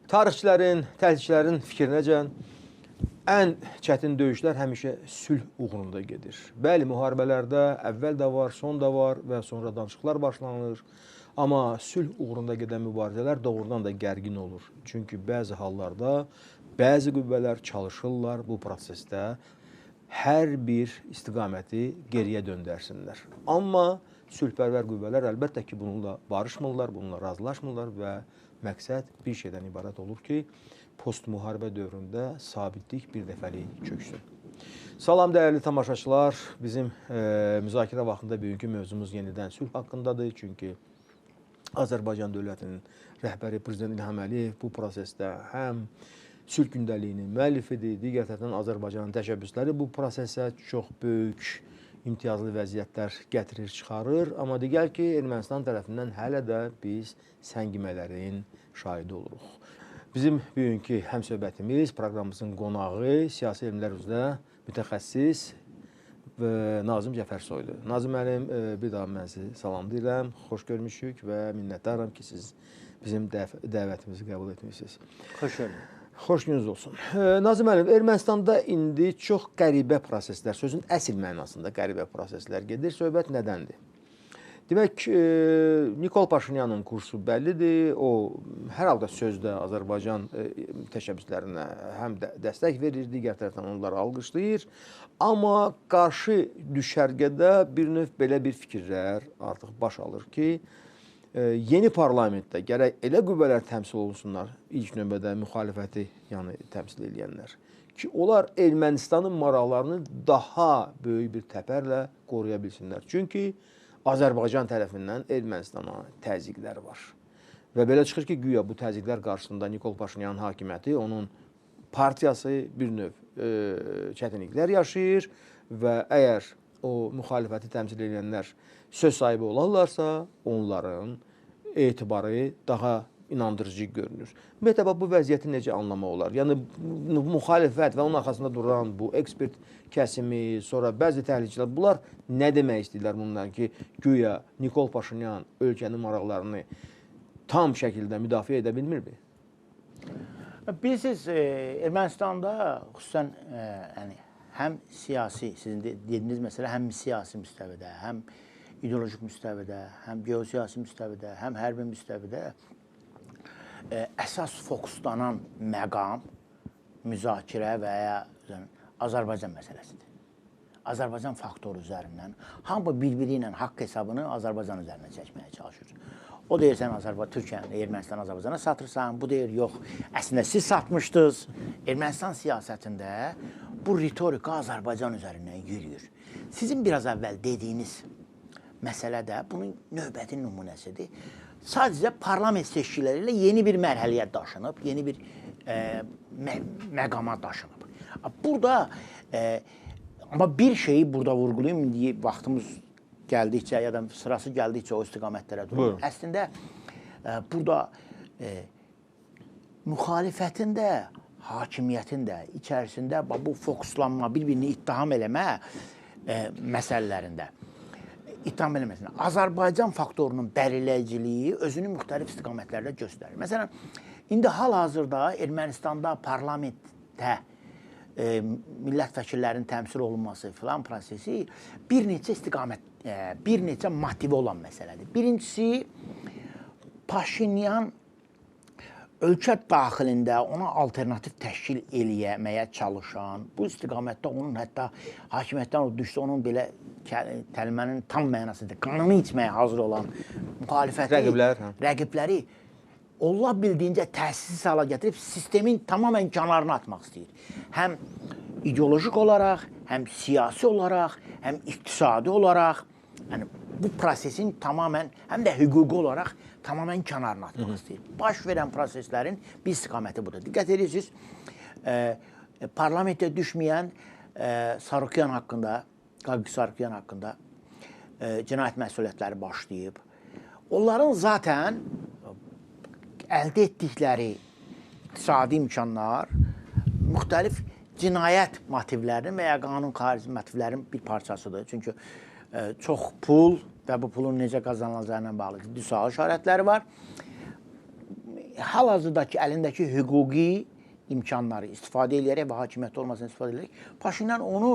Tarixçilərin, təhlilçilərin fikrinəcə ən çətin döyüşlər həmişə sülh uğrunda gedir. Bəli, müharibələrdə əvvəl də var, son da var və sonra danışıqlar başlanır. Amma sülh uğrunda gedən mübarizələr doğrudan da gərgin olur. Çünki bəzi hallarda bəzi qüvvələr çalışırlar bu prosesdə hər bir istiqaməti geriyə döndərsinlər. Amma sülhpərvər qüvvələr əlbəttə ki, bununla barışmırlar, bununla razılaşmırlar və məqsəd bir şeydən ibarət olur ki, post-müharibə dövründə sabitlik bir dəfəlik çöksün. Salam dəyərli tamaşaçılar, bizim müzakirə vaxtında bugünkü mövzumuz yenidən sülh haqqındadır. Çünki Azərbaycan dövlətinin rəhbəri Prezident İlham Əliyev bu prosesdə həm sülh gündəliyinin müəllifidir, digər tərəfdən Azərbaycanın təşəbbüsləri bu prosesə çox böyük imtiyazlı vəziyyətlər gətirir, çıxarır. Amma digər ki, Ermənistan tərəfindən hələ də biz səngimələrin şahidi oluruq. Bizim bugünkü həmsöhbətimiz, proqramımızın qonağı, siyasi elmlər üzrə mütəxəssis Nazim Cəfərsoydur. Nazim müəllim, bir daha mən sizi salamlayıram, xoş görmüşük və minnətdaram ki, siz bizim dəvətimizi qəbul etmişsiniz. Xoş gördük. Xoş gününüz olsun. Nazim müəllim, Ermənistanda indi çox qəribə proseslər, sözün əsl mənasında qəribə proseslər gedir. Söhbət nədəndir? Demək, Nikol Paşinyanın kursu bəllidir. O, hər halda sözdə Azərbaycan təşəbbüslərinə həm dəstək verir, digər tərəfdən onları alqışlayır. Amma qarşı düşərgədə bir növ belə bir fikirlər artıq baş alır ki, yeni parlamentdə gərək elə qüvvələr təmsil olunsunlar, ilk növbədə müxalifəti yəni təmsil edənlər, ki, onlar Ermənistanın maraqlarını daha böyük bir təpərlə qoruya bilsinlər. Çünki Azərbaycan tərəfindən Ermənistana təzyiqlər var. Və belə çıxır ki, güya bu təzyiqlər qarşısında Nikol Paşinyanın hakimiyyəti, onun partiyası bir növ çətinliklər yaşayır və əgər o müxalifəti təmsil edənlər söz sahibi olarlarsa, onların etibarı daha inandırıcı görünür. Ümumiyyətlə, bu vəziyyəti necə anlamaq olar? Yəni, müxalifət və onun arxasında duran bu ekspert kəsimi, sonra bəzi təhlilçilər, bunlar nə demək istəyirlər bundan ki, güya Nikol Paşinyan ölkənin maraqlarını tam şəkildə müdafiə edə bilmirmi? Bilirsiniz, Ermənistanda xüsusən yəni, həm siyasi, sizin dediyiniz məsələ, həm siyasi müstəvidə, həm ideolojik müstəvidə, həm geosiyasi müstəvidə, həm hərbi müstəvidə əsas fokuslanan məqam müzakirə və ya Azərbaycan məsələsidir. Azərbaycan faktoru üzərindən hamı bir-biri ilə haqq hesabını Azərbaycan üzərindən çəkməyə çalışır. O deyir, sən Türkiyəni, Ermənistan Azərbaycana satırsan, bu deyir, yox, əslində siz satmışdınız. Ermənistan siyasətində bu ritorika Azərbaycan üzərindən yürüyür. Sizin biraz əvvəl dediyiniz məsələ də bunun növbəti nümunəsidir. Sadəcə parlament seçkiləri ilə yeni bir mərhələyə daşınıb, yeni bir məqama daşınıb. Burada, amma bir şeyi burada vurğulayım, indi vaxtımız gəldikcə ya da sırası gəldikcə o istiqamətlərə durur. Əslində, burada müxalifətin də, hakimiyyətin də içərisində bu fokuslanma, bir-birini ittiham eləmə məsələlərində, ittiham eləməsində Azərbaycan faktorunun belirləyiciliyi özünü müxtəlif istiqamətlərdə göstərir. Məsələn, indi hal-hazırda Ermənistanda parlamentdə millət vəkillərinin təmsil olunması filan prosesi bir neçə istiqamət, bir neçə motivi olan məsələdir. Birincisi, Paşinyan ölkə daxilində ona alternativ təşkil eləməyə çalışan, bu istiqamətdə onun hətta hakimiyyətdən o düşsə, onun belə kəlmənin tam mənasıdır, qanını içməyə hazır olan müxalifəti, rəqibləri ola bildiyincə təsissiz hala gətirib sistemin tamamilə kənarına atmaq istəyir. Həm ideolojik olaraq, həm siyasi olaraq, həm iqtisadi olaraq, yəni bu prosesin tamamən, həm də hüquqi olaraq tamamən kənarına atmaq istəyir. Baş verən proseslərin bir istiqaməti budur. Diqqət edirsiniz, parlamentə düşməyən Sarukyan haqqında, Qaqik Sarukyan haqqında cinayət məsuliyyətləri başlayıb. Onların zaten əldə etdikləri iqtisadi imkanlar müxtəlif cinayət motivlərinin və ya qanun xarici motivlərin bir parçasıdır. Çünki çox pul və bu pulun necə qazanılacağına bağlı ciddi sual işarətləri var. hal-hazırdakı əlindəki hüquqi imkanları istifadə eləyərək və hakimiyyətdə olmasını istifadə eləyərək Paşinyan onu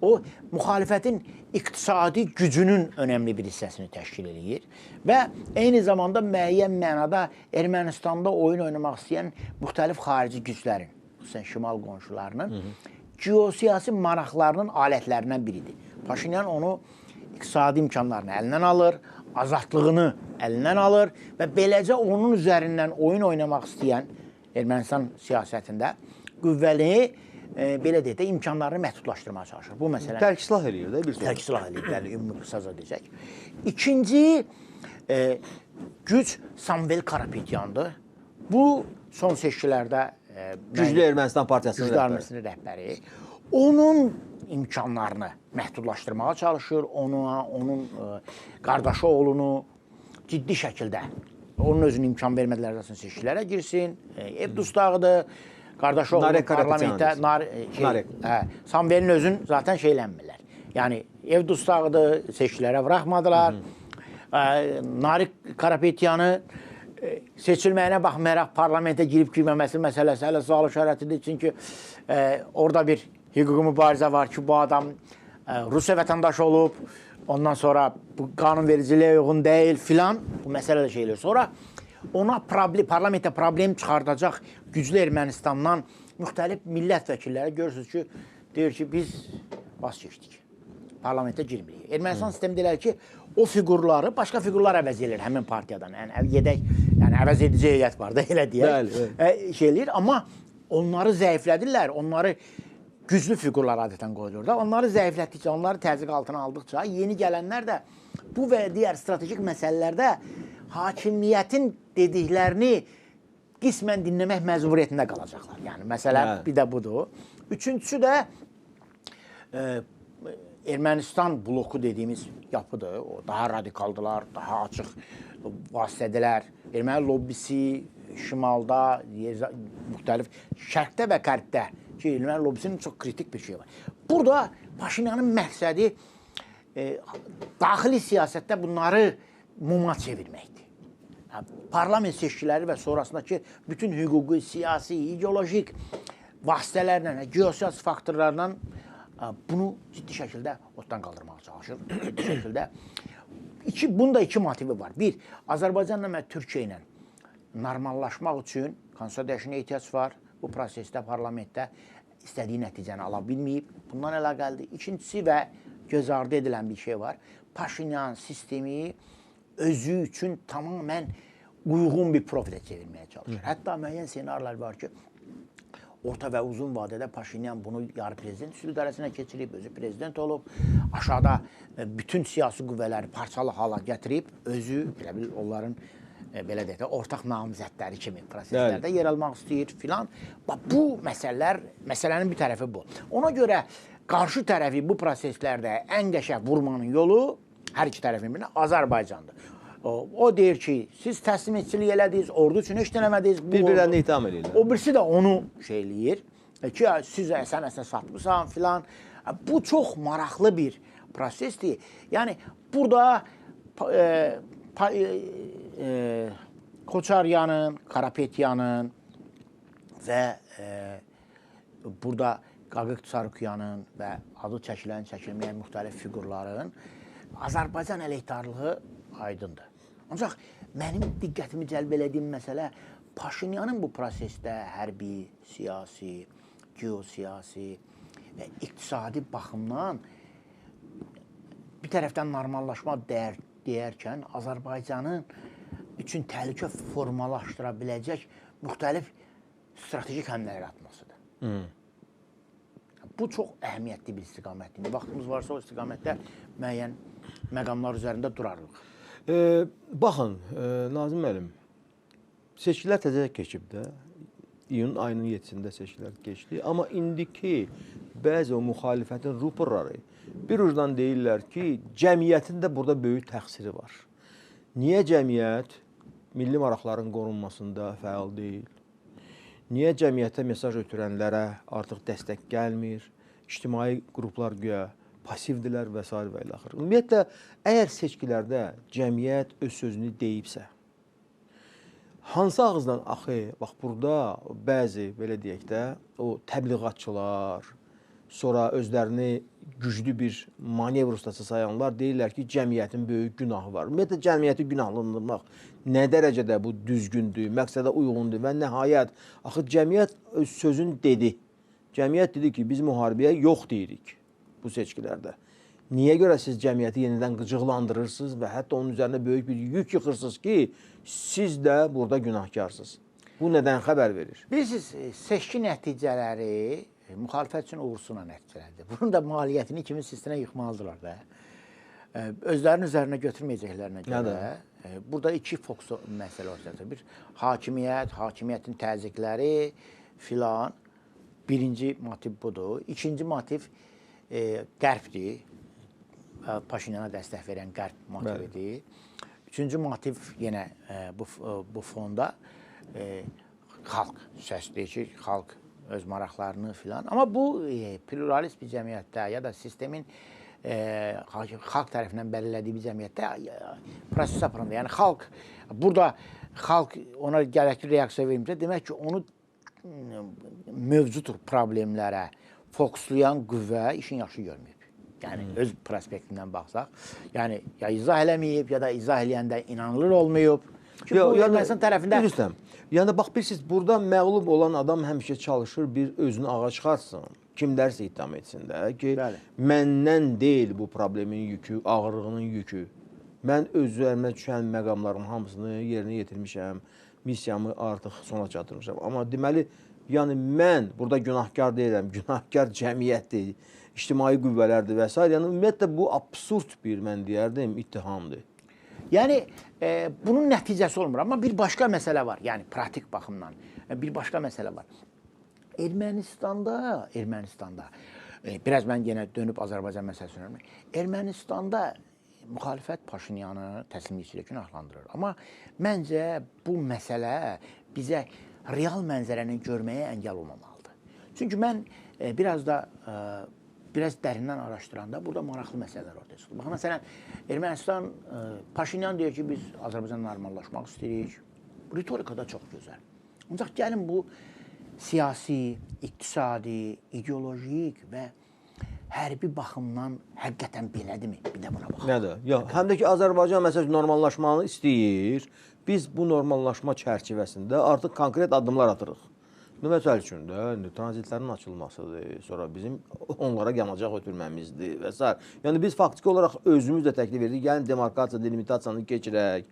o müxalifətin iqtisadi gücünün önəmli bir hissəsini təşkil eləyir və eyni zamanda müəyyən mənada Ermənistanda oyun oynamaq istəyən müxtəlif xarici güclərin, xüsusən şimal qonşularının geosiyasi maraqlarının alətlərindən biridir. Paşinyan onu iqtisadi imkanlarını əlindən alır, azadlığını əlindən alır və beləcə onun üzərindən oyun oynamaq istəyən Ermənistan siyasətində qüvvəli, belə deyək də, imkanlarını məhdudlaşdırmağa çalışır. Bu məsələn tərk silah eləyir də bir tərk silah eləyir, bəli, ümumi qısaca deyəcək. İkinci güc Samvel Karapetyandır. Bu son seçkilərdə Güclü Ermənistan Partiyasının rəhbəri. Onun imkanlarını məhdudlaşdırmağa çalışır, ona, onun qardaşı oğlunu ciddi şəkildə, onun özünün imkan vermədilər zaten seçkilərə girsin, ev dustağıdır, qardaşı oğlunu parlamentdə, Samvelin özün zaten şeylənmirlər. Yəni, ev dustağıdır, seçkilərə buraxmadılar. Narek Karapetyanı seçilməyinə baxmayaraq parlamentə girib girməməsi məsələsi hələ sual işarətidir. Çünki orada bir hüquqi mübarizə var ki, bu adam Rusiya vətəndaşı olub, ondan sonra bu qanunvericiliyə uyğun deyil filan, bu məsələ də şey eləyir. Sonra ona parlamentdə problem çıxardacaq güclü Ermənistandan müxtəlif millət vəkilləri görürsünüz ki, deyir ki, biz vaz keçdik, parlamentə girmirik. Ermənistan sistemi deyirlər ki, o fiqurları başqa fiqurlar əvəz eləyir həmin partiyadan. Yəni, yedək, yəni əvəz edici heyət var da, elə deyək. Şey eləyir, amma onları zəiflədirlər, onları güclü fiqurlar adətən qoyulur da. Onları zəiflətdikcə, onları təzyiq altına aldıqca, yeni gələnlər də bu və digər strategik məsələlərdə hakimiyyətin dediklərini qismən dinləmək məcburiyyətində qalacaqlar. Yəni, məsələ bir də budur. Üçüncüsü də Ermənistan bloku dediyimiz yapıdır. O, daha radikaldılar, daha açıq vasitədilər. Erməni lobbisi şimalda, müxtəlif şərqdə və qərbdə ki, erməni lobbisinin çox kritik bir şeyi var. Burada Paşinyanın məqsədi daxili siyasətdə bunları muma çevirməkdir. Parlament seçkiləri və sonrasındakı bütün hüquqi, siyasi, ideolojik vasitələrlə, geosiyasi faktorlarla bunu ciddi şəkildə otdan qaldırmağa çalışır. Ciddi şəkildə. Bunda iki motivi var. Bir, Azərbaycanla və Türkiyə ilə normallaşmaq üçün konstitusiya dəyişikliyə ehtiyac var. Bu prosesdə, parlamentdə istədiyi nəticəni ala bilməyib. Bundan əlaqəlidir. İkincisi və göz ardı edilən bir şey var. Paşinyan sistemi özü üçün tamamilə uyğun bir profilə çevirməyə çalışır. Hətta müəyyən senaryolar var ki, orta və uzun vadədə Paşinyan bunu yarı prezident üsulu idarəsinə keçirib, özü prezident olub, aşağıda bütün siyasi qüvvələri parçalı hala gətirib, özü elə bil onların belə deyək də, ortaq namizədləri kimi proseslərdə yer almaq istəyir filan. Bax, bu məsələlər, məsələnin bir tərəfi bu. Ona görə qarşı tərəfi bu proseslərdə ən qəşəng vurmanın yolu hər iki tərəfin birinə Azərbaycandır. O deyir ki, siz təslim etçilik elədiniz, ordu üçün heç eləmədiniz. Bir-birlərini itham eləyirlər. O birisi də onu şey eləyir ki, siz sən əsə satmısan filan. Bu çox maraqlı bir prosesdir. Yəni, burada Koçaryanın, Karapetyanın və burada Qaqıq Tsarukyanın və adı çəkilən, çəkilməyən müxtəlif fiqurların Azərbaycan əleyhdarlığı aydındır. Ancaq mənim diqqətimi cəlb elədiyim məsələ Paşinyanın bu prosesdə hərbi, siyasi, geosiyasi və iqtisadi baxımdan bir tərəfdən normallaşma deyərkən Azərbaycanın üçün təhlükə formalaşdıra biləcək müxtəlif strategik həmlələr atmasıdır. Bu çox əhəmiyyətli bir istiqamətdir. Vaxtımız varsa o istiqamətdə müəyyən məqamlar üzərində durarıq. Baxın, Nazim müəllim, seçkilər təzə keçib də, iyun ayının 7-sində seçkilər keçdi. Amma indiki bəzi o müxalifətin ruporları bir ucdan deyirlər ki, cəmiyyətin də burada böyük təqsiri var. Niyə cəmiyyət milli maraqların qorunmasında fəal deyil? Niyə cəmiyyətə mesaj ötürənlərə artıq dəstək gəlmir? İctimai qruplar güya pasivdirlər və s. və ilaxır. Ümumiyyətlə, əgər seçkilərdə cəmiyyət öz sözünü deyibsə, Hansı ağızdan axı, bax burada bəzi belə deyək də, o təbliğatçılar, sonra özlərini güclü bir manevr ustası sayanlar deyirlər ki, cəmiyyətin böyük günahı var. Ümumiyyətlə cəmiyyəti günahlandırmaq nə dərəcədə bu düzgündür, məqsədə uyğundur və nəhayət axı cəmiyyət öz sözünü dedi. Cəmiyyət dedi ki, biz müharibəyə yox deyirik bu seçkilərdə. Niyə görə siz cəmiyyəti yenidən qıcıqlandırırsınız və hətta onun üzərinə böyük bir yük yıxırsınız ki, siz də burada günahkarsınız? Bu nədən xəbər verir? Bilirsiniz, seçki nəticələri müxalifət üçün uğursuzla nəticələndi. Bunun da maliyyətini kimin üstünə yıxmalıdırlar da. Özlərinin üzərinə götürməyəcəklərinə görə burada iki fokus məsələ ortaya çıxır. Bir, hakimiyyət, hakimiyyətin təzyiqləri filan. Birinci motiv budur. İkinci motiv qərbdir. Paşinyana dəstək verən qərb motividir. Üçüncü motiv yenə bu fonda xalq səs deyir ki, xalq öz maraqlarını filan. Amma bu pluralist bir cəmiyyətdə ya da sistemin xalq tərəfindən belirlədiyi bir cəmiyyətdə proses aparanda, yəni xalq burada xalq ona gərəkli reaksiya vermirsə, demək ki, onu mövcud problemlərə fokuslayan qüvvə işin yaxşı görməyib. Yəni öz prospektindən baxsaq, yəni ya izah eləməyib, ya da izah eləyəndə inanılır olmayıb. Çünki bu Ermənistan tərəfində... Bilirsən, yəni bax bilirsiniz, burada məğlub olan adam həmişə çalışır bir özünü ağa çıxarsın, kimlərsə ittiham etsin də ki, bəli, məndən deyil bu problemin yükü, ağırlığının yükü. Mən öz üzərimə düşən məqamların hamısını yerinə yetirmişəm, missiyamı artıq sona çatdırmışam. Amma deməli, yəni mən burada günahkar deyiləm, günahkar cəmiyyətdir, ictimai qüvvələrdir və s. Yəni ümumiyyətlə bu absurd bir, mən deyərdim, ittihamdır. Yəni bunun nəticəsi olmur, amma bir başqa məsələ var. Yəni pratik baxımdan bir başqa məsələ var. Ermənistanda biraz mən yenə dönüb Azərbaycan məsələsini öyrənmə. Ermənistanda müxalifət Paşinyanı təslimlikçilə günahlandırır. Amma məncə bu məsələ bizə real mənzərəni görməyə əngəl olmamalıdır. Çünki mən biraz da biraz dərindən araşdıranda burada maraqlı məsələlər ortaya çıxdı. Bax, məsələn, Ermənistan, Paşinyan deyir ki, biz Azərbaycanla normallaşmaq istəyirik. Ritorika da çox gözəl. Ancaq gəlin bu siyasi, iqtisadi, ideolojik və hərbi baxımdan həqiqətən belədirmi? Bir də buna baxaq. Nədir? Yox, həm də ki, Azərbaycan məsələn normallaşmanı istəyir. Biz bu normallaşma çərçivəsində artıq konkret addımlar atırıq. Məsəl üçün də, indi tranzitlərin açılmasıdır, sonra bizim onlara yanacaq ötürməmizdir və s. Yəni biz faktiki olaraq özümüz də təklif edirik, gəlin demarkasiya, delimitasiyanı keçirək.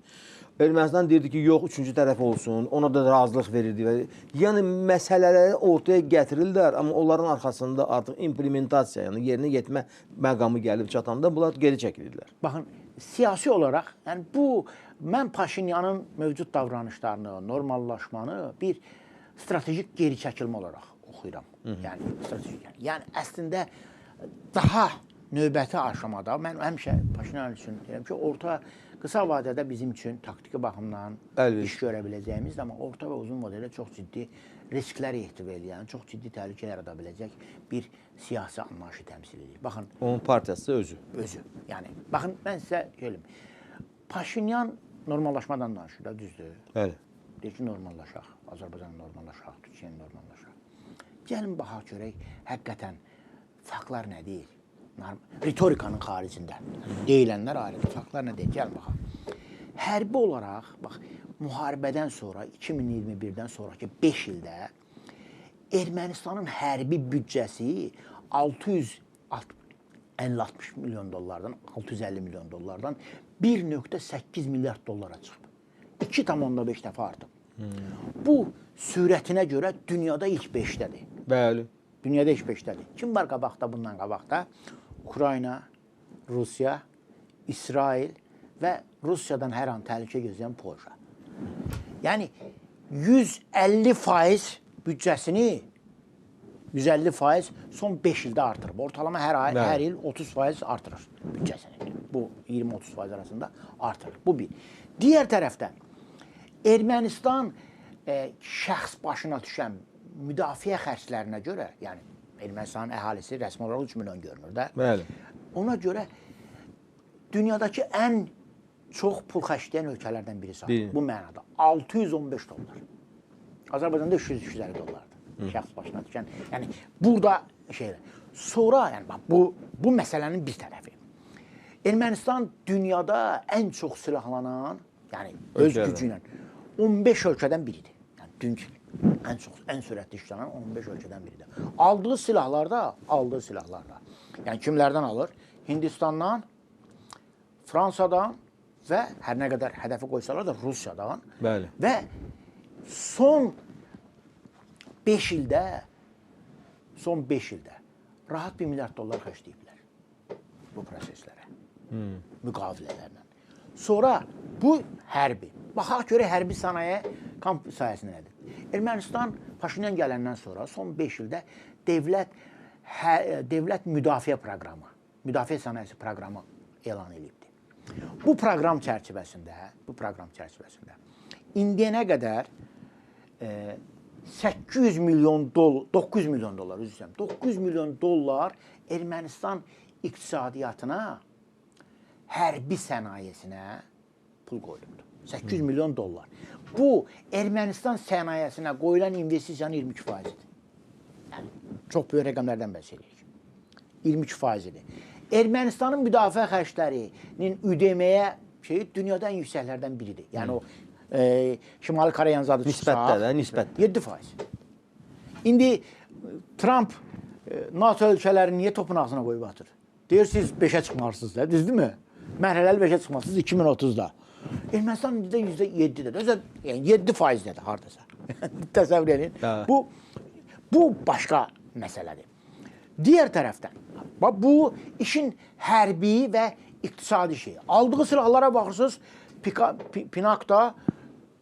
Ermənistan deyirdi ki, yox, üçüncü tərəf olsun, ona da razılıq verirdi. Yəni məsələləri ortaya gətirirlər, amma onların arxasında artıq implementasiya, yəni yerinə yetmə məqamı gəlib çatanda bunlar geri çəkilirlər. Baxın, siyasi olaraq, yəni bu, mən Paşinyanın mövcud davranışlarını, normallaşmanı bir stratejik geri çəkilmə olaraq oxuyuram. Yəni stratejik. Yəni əslində daha növbəti aşamada mən həmişə Paşinyan üçün deyirəm ki, orta qısa vadədə bizim üçün taktiki baxımdan iş görə biləcəyimiz, amma orta və uzun vadədə çox ciddi risklər ehtiva eləyən, çox ciddi təhlükə yarada biləcək bir siyasi anlayışı təmsil edir. Baxın, onun partiyası özü. Özü. Yəni baxın, mən sizə söyləyim. Paşinyan normallaşmadan danışır da, düzdür? Bəli. Deyir ki, normallaşaq, Azərbaycan normallaşaq, Türkiyə normallaşaq. Gəlin baxaq görək, həqiqətən faktlar nə deyir? Ritorikanın xaricində deyilənlər ayrıdır, faktlar nə deyir? Gəlin baxaq. Hərbi olaraq, bax, müharibədən sonra, 2021-dən sonraki 5 ildə Ermənistanın hərbi büdcəsi 650-60 milyon dollardan, 650 milyon dollardan 1.8 milyard dollara çıxıb. 2,5 dəfə artıb. Bu sürətinə görə dünyada ilk 5-dədir. Bəli. Dünyada ilk 5-dədir. Kim var qabaqda, bundan qabaqda? Ukrayna, Rusiya, İsrail və Rusiyadan hər an təhlükə gözləyən Polşa. Yəni 150% büdcəsini 150% son 5 ildə artırıb. Ortalama hər ay, hər il 30% artırır büdcəsini. Bu 20-30% arasında artırır. Bu bir. Digər tərəfdən Ermənistan şəxs başına düşən müdafiə xərclərinə görə, yəni Ermənistanın əhalisi rəsmi olaraq 3 milyon görünür də. Bəli. Ona görə dünyadakı ən çox pul xərcləyən ölkələrdən biri sayılır. Bu mənada 615 dollar. Azərbaycanda 300-350 dollardır. Şəxs başına düşən. Yəni burada şeylər. Sonra yəni bax bu məsələnin bir tərəfi. Ermənistan dünyada ən çox silahlanan, yəni öz gücü ilə 15 ölkədən biridir. Yəni dünya ən çox, ən sürətli işlənən 15 ölkədən biridir. Aldığı silahlarda, yəni kimlərdən alır? Hindistandan, Fransadan və hər nə qədər hədəfi qoysalar da Rusiyadan. Bəli. Və son 5 ildə, rahat 1 milyard dollar xərcləyiblər bu proseslərə, müqavilələrlə. Sonra bu hərbi. Baxaq görək hərbi sənaye kamp sayəsində nədir? Ermənistan Paşinyan gələndən sonra son 5 ildə dövlət müdafiə proqramı, müdafiə sənayesi proqramı elan edibdi. Bu proqram çərçivəsində, indiyənə qədər 800 milyon dollar, 900 milyon dollar, üzr istəyirəm, 900 milyon dollar Ermənistan iqtisadiyyatına, hərbi sənayesinə pul qoyulubdur. 800 milyon dollar. Bu, Ermənistan sənayesinə qoyulan investisiyanın 22%-dir. Yəni, çox böyük rəqəmlərdən bəhs edirik. 22%-dir. Ermənistanın müdafiə xərclərinin ödəməyə şeyi dünyada ən yüksəklərdən biridir. Yəni, o Şimali Koreyanın zadı çıxsa... Nisbətdə də, nisbətdə. 7%. İndi Trump NATO ölkələrini niyə topun ağzına qoyub atır? Deyir, siz 5-ə çıxmarsınız da, düzdürmü? Mərhələli 5-ə çıxmalısınız 2030-da. Ermənistan indi də %7-dir. Özə, yəni 7%-dir hardasa. Təsəvvür edin. Bu başqa məsələdir. Digər tərəfdən, bu işin hərbi və iqtisadi şeyi. Aldığı silahlara baxırsınız, Pinakda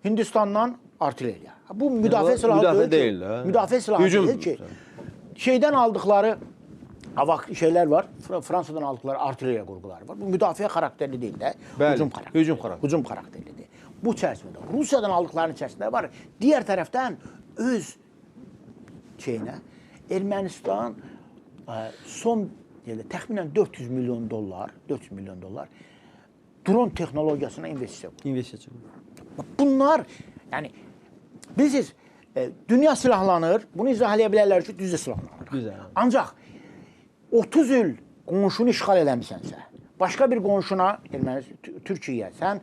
Hindistandan artilleriya. Bu müdafiə silahı deyil ki. Müdafiə silahı deyil ki. Şeydən aldıqları şeylər var, Fransadan aldıqları artilleriya qurğuları var. Bu müdafiə xarakterli deyil də, hücum xarakterlidir. Bu çərçivədə, Rusiyadan aldıqlarının içərisində var. Digər tərəfdən öz şeyinə Ermənistan son təxminən 400 milyon dollar, 400 milyon dollar dron texnologiyasına investisiya qoyur. İnvestisiya. Bunlar, yəni bilirsiniz, dünya silahlanır, bunu izah eləyə bilərlər ki, düz də silahlanır. Ancaq 30 il qonşunu işğal eləmisənsə, başqa bir qonşuna, Türkiyəyə, sən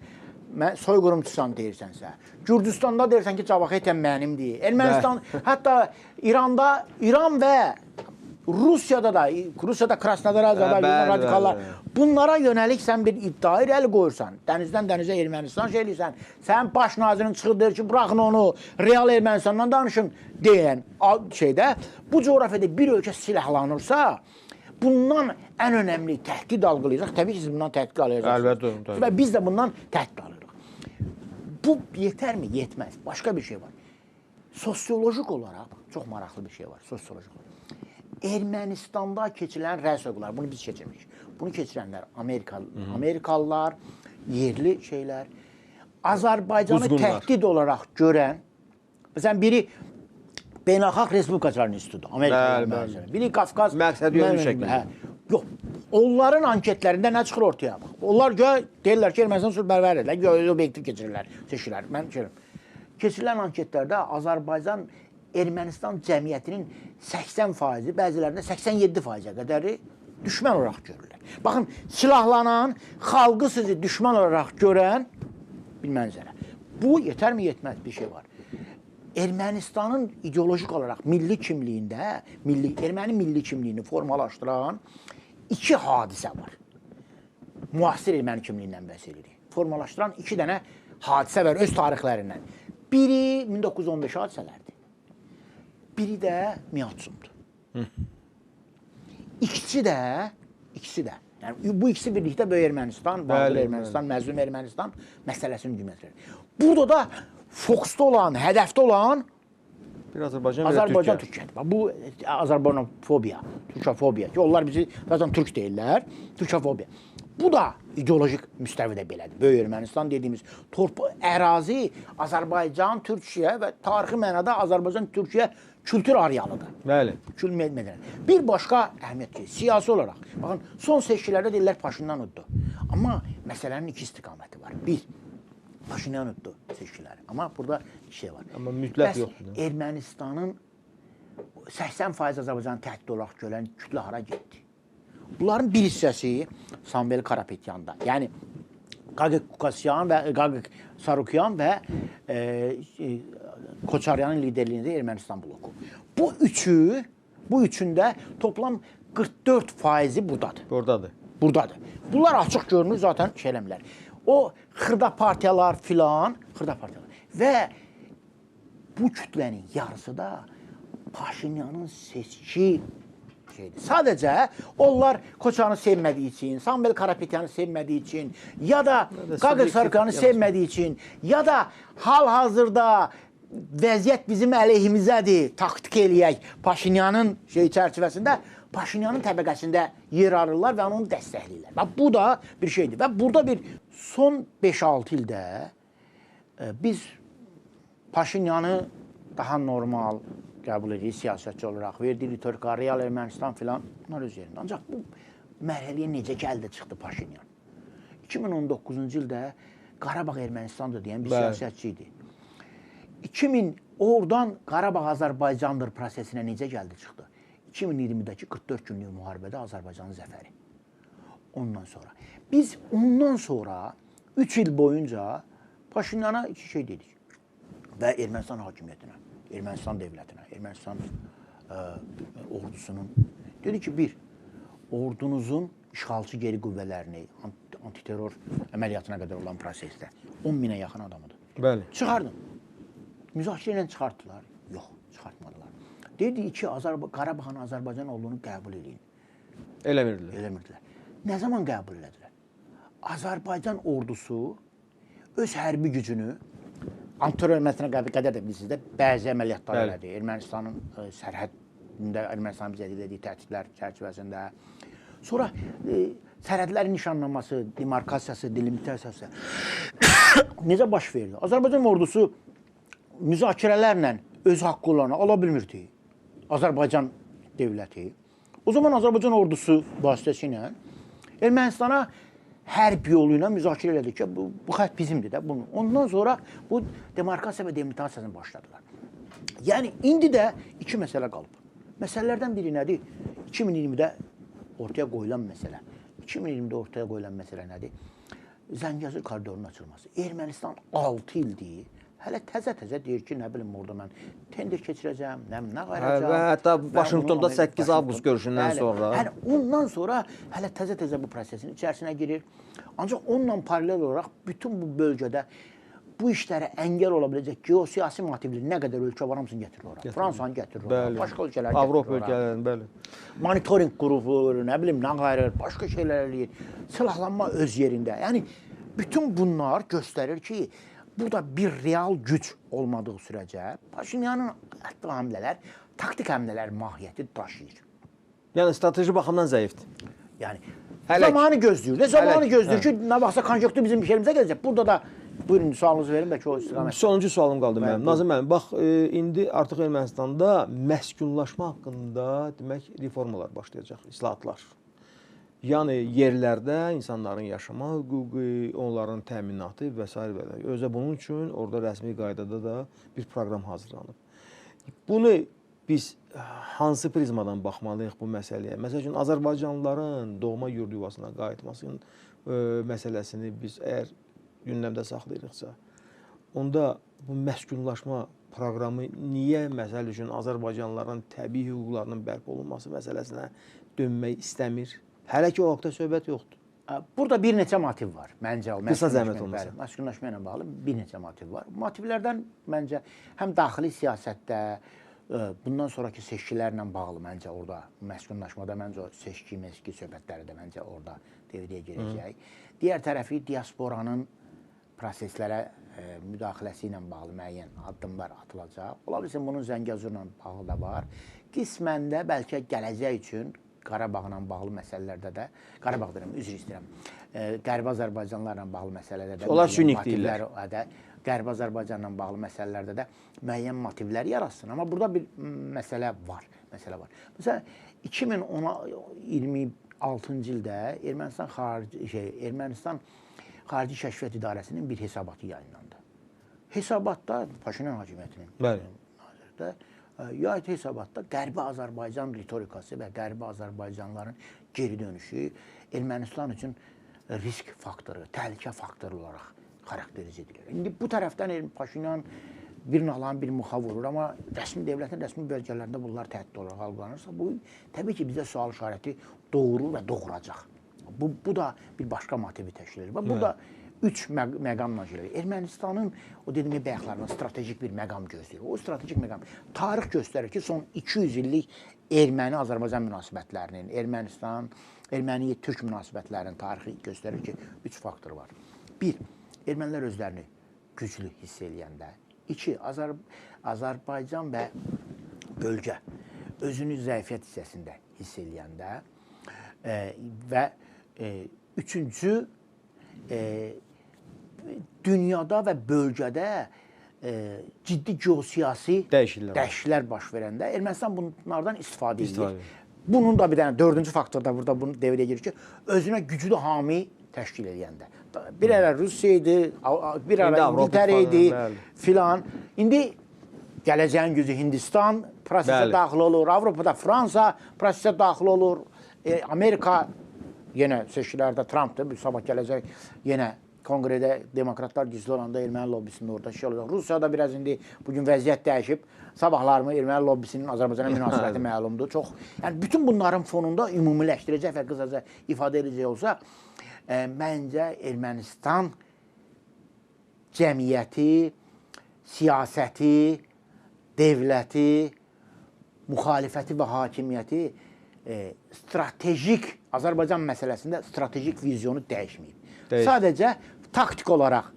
soyqırımçısan deyirsənsə, Gürcüstanda deyirsən ki, Cavaxetyan mənimdir, Ermənistan, hətta İranda, İran və Rusiyada da, Rusiyada Krasnodar, Azərbaycan radikallar, bunlara yönəlik sən bir iddia irəli qoyursan, dənizdən dənizə Ermənistan şey eləyirsən, sən baş nazirin çıxır deyir ki, bıraxın onu, real Ermənistandan danışın deyən şeydə, bu coğrafiyada bir ölkə silahlanırsa, bundan ən önəmli təhdid algılayacaq. Təbii ki, siz bundan təhdid alacaqsınız. Əlbəttə. Və biz də bundan təhdid alırıq. Bu yetərmi? Yetməz. Başqa bir şey var. Sosiolojik olaraq, çox maraqlı bir şey var, sosiolojik olaraq. Ermənistanda keçirilən rəy sorğuları, bunu biz keçirmirik. Bunu keçirənlər Amerikalılar, yerli şeylər, Azərbaycanı təhdid olaraq görən, məsələn, biri Beynəlxalq Respublikaçıların İnstitutu, Amerika, biri Qafqaz məqsəd yönlü şəkildə. Yox, onların anketlərində nə çıxır ortaya? Bax, onlar deyirlər ki, Ermənistan sülhpərvərdirlər, obyektiv keçirirlər, seçirlər. Mən deyirəm, keçirilən anketlərdə Azərbaycan Ermənistan cəmiyyətinin 80%, bəzilərində 87%-ə qədəri düşmən olaraq görürlər. Baxın, silahlanan, xalqı sizi düşmən olaraq görən bir mənzərə. Bu yetərmi, yetməz bir şey var. Ermənistanın ideolojik olaraq milli kimliyində, erməni milli kimliyini formalaşdıran iki hadisə var. Müasir erməni kimliyindən bəhs edirik. Formalaşdıran iki dənə hadisə var öz tarixlərindən. Biri 1915 hadisələrdir. Biri də Miatsumdur. İkisi də, yəni bu ikisi birlikdə Böyük Ermənistan, Bağdır Ermənistan, Məzlum Ermənistan məsələsini gündəmə. Burada da fokusda olan, hədəfdə olan bir Azərbaycan, Türkiyədir. Bu Azərbaycanofobiya, Türkəfobiya ki, onlar bizi zaten türk deyirlər, Türkəfobiya. Bu da ideolojik müstəvidə belədir. Böyük Ermənistan dediyimiz torpaq ərazi Azərbaycan, Türkiyə və tarixi mənada Azərbaycan, Türkiyə kültür arealıdır. Bəli. Bir başqa əhəmiyyət ki, siyasi olaraq. Baxın, son seçkilərdə deyirlər Paşinyan uddu. Amma məsələnin iki istiqaməti var. var. Bir, Paşinyan utdu seçkiləri. Amma burada şey var. Amma mütləq yoxdur. Ermənistanın 80% Azərbaycanı təhdid olaraq görən kütlə hara getdi? Bunların bir hissəsi Samvel Karapetyan'da. Yəni Qaqik Qukasyan və Qaqik Sarukyan və Koçaryanın liderliyində Ermənistan bloku. Bu üçündə toplam 44%-i buradadır. Buradadır. Buradadır. Bunlar açıq görünür, zaten şey eləmirlər. O xırda partiyalar filan, xırda partiyalar. Və bu kütlənin yarısı da Paşinyanın seçki şeydir. Sadəcə onlar Koçaryanı sevmədiyi üçün, Samvel Karapetyanı sevmədiyi üçün, ya da Qaqik Sarukyanı sevmədiyi üçün, ya da hal-hazırda vəziyyət bizim əleyhimizədir, taktik eləyək Paşinyanın şey çərçivəsində, Paşinyanın təbəqəsində yer arırlar və onu dəstəkləyirlər. Və bu da bir şeydir. Və burada bir son 5-6 ildə biz Paşinyanı daha normal qəbul edirik siyasətçi olaraq, verdiyi ritorika, real Ermənistan filan, bunlar öz yerində. Ancaq bu mərhələyə necə gəldi çıxdı Paşinyan? 2019-cu ildə Qarabağ Ermənistandır deyən bir siyasətçi idi. 2000 oradan Qarabağ Azərbaycandır prosesinə necə gəldi çıxdı? 2020-dəki 44 günlük müharibədə Azərbaycanın zəfəri. Ondan sonra. Biz ondan sonra 3 il boyunca Paşinyana iki şey dedik. Və Ermənistan hakimiyyətinə, Ermənistan devlətinə, Ermənistan ordusunun. Dedi ki, bir, ordunuzun işğalçı geri qüvvələrini, antiterror əməliyyatına qədər olan prosesdə 10 minə yaxın adamıdır. Bəli. Çıxardın. Müzakirə ilə çıxartdılar. Yox, çıxartmadılar. Dedi ki, Qarabağın Azərbaycan olduğunu qəbul edin. Eləmirdilər. Eləmirdilər. Nə zaman qəbul elədilər? Azərbaycan ordusu öz hərbi gücünü antiterror əməliyyatına qədər də bilirsiniz də bəzi əməliyyatlar elədi. Ermənistanın sərhədində, Ermənistanın bizə elədiyi təhdidlər çərçivəsində. Sonra sərhədlərin nişanlanması, demarkasiyası, delimitasiyası necə baş verdi? Azərbaycan ordusu müzakirələrlə öz haqqı olanı ala bilmirdi. Azərbaycan devləti. O zaman Azərbaycan ordusu vasitəsilə Ermənistana hərb yolu ilə müzakirə elədik ki, bu xətt bizimdir də. Bunu. Ondan sonra bu demarkasiya və delimitasiyasını başladılar. Yəni, indi də iki məsələ qalıb. Məsələlərdən biri nədir? 2020-də ortaya qoyulan məsələ. 2020-də ortaya qoyulan məsələ nədir? Zəngəzur koridorunun açılması. Ermənistan 6 ildir. Hələ təzə-təzə deyir ki, nə bilim, orada mən tender keçirəcəm, nə qayıracam. Və hətta Vaşinqtonda 8 avqust görüşündən sonra. Hələ ondan sonra hələ təzə-təzə bu prosesin içərisinə girir. Ancaq onunla paralel olaraq bütün bu bölgədə bu işlərə əngəl ola biləcək geosiyasi motivli nə qədər ölkə var, hamısını gətirir ora. Fransanı gətirir ora, başqa ölkələr gətirir ora. Avropa ölkələrini, bəli. Monitorinq qrupu, nə bilim, nə qayırır, başqa şeylər eləyir. Silahlanma öz yerində. Yəni, bütün bunlar göstərir ki, burada bir real güc olmadığı sürəcə Paşinyanın atdığı həmlələr, taktik həmlələr mahiyyəti daşıyır. Yəni, strateji baxımdan zəifdir. Yəni, zamanı gözləyir. Zamanı gözləyir ki, nə vaxtsa konjunktur bizim yerimizə gələcək. Burada da, buyurun, sualınızı verin, bəlkə o istiqamət. Sonuncu sualım qaldı mənim. Nazim müəllim, bax, indi artıq Ermənistanda məskunlaşma haqqında, demək, reformalar başlayacaq, islahatlar. Yəni, yerlərdə insanların yaşama hüququ, onların təminatı və s. və. Özə bunun üçün orada rəsmi qaydada da bir proqram hazırlanıb. Bunu biz hansı prizmadan baxmalıyıq bu məsələyə? Məsəl üçün, Azərbaycanlıların doğma yurd yuvasına qayıtmasının məsələsini biz əgər gündəmdə saxlayırıqsa, onda bu məskunlaşma proqramı niyə, məsəl üçün, Azərbaycanlıların təbii hüquqlarının bərpa olunması məsələsinə dönmək istəmir? Hələ ki, o haqda söhbət yoxdur. Burada bir neçə motiv var, məncə. Qısa zəhmət olmasa. Məskunlaşma ilə bağlı bir neçə motiv var. Motivlərdən, məncə, həm daxili siyasətdə, bundan sonraki seçkilərlə bağlı, məncə, orada məskunlaşmada, məncə, o seçki, meski söhbətləri də, məncə, orada devrəyə girəcək. Digər tərəfi, diasporanın proseslərə müdaxiləsi ilə bağlı müəyyən addımlar atılacaq. Ola bilsin, bunun Zəngəzurla bağlı da var. Qismən də bəlkə gələcək üçün Qarabağla bağlı məsələlərdə də, Qarabağ deyirəm, üzr istəyirəm, Qərbi Azərbaycanlarla bağlı məsələlərdə də, onlar sünik deyirlər. Qərbi Azərbaycanla bağlı məsələlərdə də müəyyən motivlər yaratsın. Amma burada bir məsələ var. Məsələ var. Məsələn, 2026-cı ildə Ermənistan Xarici Kəşfiyyat İdarəsinin bir hesabatı yayınlandı. Hesabatda Paşinyan hakimiyyətinin nazirdə yayıt hesabatda Qərbi Azərbaycan ritorikası və Qərbi Azərbaycanların geri dönüşü Ermənistan üçün risk faktoru, təhlükə faktoru olaraq xarakterizə edilir. İndi bu tərəfdən Paşinyan bir nalan bir muxa vurur, amma rəsmi dövlətin rəsmi bölgələrində bunlar təhdid olaraq algılanırsa, bu təbii ki, bizə sual işarəti doğurur və doğuracaq. Bu da bir başqa motivi təşkil edir. Və bu da üç məqamla gedir. Ermənistanın, o dediyim bayaqlardan strategik bir məqam gözləyir. O strategik məqam tarix göstərir ki, son 200 illik erməni-Azərbaycan münasibətlərinin, Ermənistan, erməni-türk münasibətlərinin tarixi göstərir ki, üç faktor var. Bir, ermənilər özlərini güclü hiss eləyəndə. İki, Azərbaycan və bölgə özünü zəifiyyət hissəsində hiss eləyəndə və üçüncü, dünyada və bölgədə ciddi geosiyasi dəyişikliklər baş verəndə Ermənistan bunlardan istifadə edir. Bunun da bir dənə dördüncü faktor da burada bunu devrəyə girir ki, özünə güclü hami təşkil eləyəndə. Bir ara Rusiya idi, bir ara İngiltərə idi filan. İndi gələcəyin gücü Hindistan prosesə daxil olur, Avropada Fransa prosesə daxil olur, Amerika yenə seçkilərdə Trumpdır, sabah gələcək yenə konqredə demokratlar güclü olanda erməni lobbisinin orada şey olacaq. Rusiyada biraz indi bugün vəziyyət dəyişib. Sabahlarımı erməni lobbisinin Azərbaycana münasibəti məlumdur. Çox, yəni bütün bunların fonunda ümumiləşdirəcək və qısaca ifadə edəcək olsa, məncə Ermənistan cəmiyyəti, siyasəti, devləti, müxalifəti və hakimiyyəti stratejik Azərbaycan məsələsində stratejik vizyonu dəyişməyib. Sadəcə taktik olaraq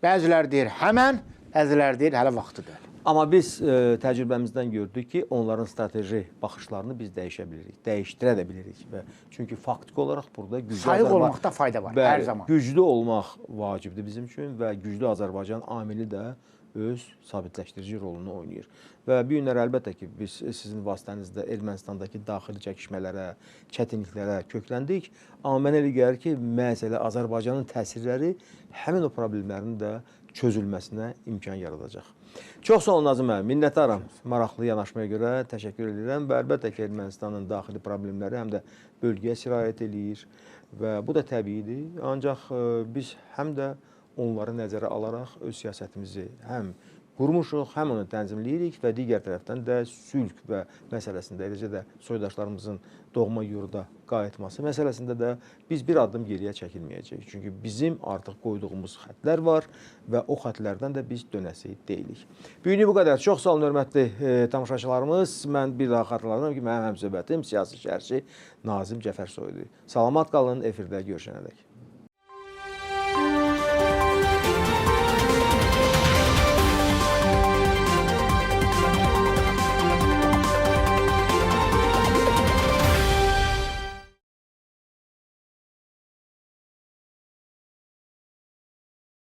bəziləri deyir həmən, bəziləri deyir hələ vaxtı deyil. Amma biz təcrübəmizdən gördük ki, onların strateji baxışlarını biz dəyişə bilirik, dəyişdirə də bilirik. Və çünki faktiki olaraq burada güclü sayıq olmaqda fayda var hər zaman. Güclü olmaq vacibdir bizim üçün və güclü Azərbaycan amili də öz sabitləşdirici rolunu oynayır. Və bu günlər əlbəttə ki, biz sizin vasitənizdə Ermənistandakı daxili çəkişmələrə, çətinliklərə kökləndik. Amma mənə elə gəlir ki, məhz elə Azərbaycanın təsirləri həmin o problemlərin də çözülməsinə imkan yaradacaq. Çox sağ olun Nazim müəllim, minnətdaram maraqlı yanaşmaya görə, təşəkkür edirəm və əlbəttə ki, Ermənistanın daxili problemləri həm də bölgəyə sirayət eləyir və bu da təbiidir. Ancaq biz həm də onları nəzərə alaraq öz siyasətimizi həm qurmuşuq, həm onu tənzimləyirik və digər tərəfdən də sülh və məsələsində, eləcə də soydaşlarımızın doğma yurda qayıtması məsələsində də biz bir addım geriyə çəkilməyəcəyik. Çünki bizim artıq qoyduğumuz xətlər var və o xətlərdən də biz dönəsi deyilik. Bu günü bu qədər. Çox sağ olun hörmətli tamaşaçılarımız. Mən bir daha xatırladıram ki, mənim həmsöhbətim siyasi şərhçi Nazim Cəfərsoy idi. Salamat qalın, efirdə görüşənədək.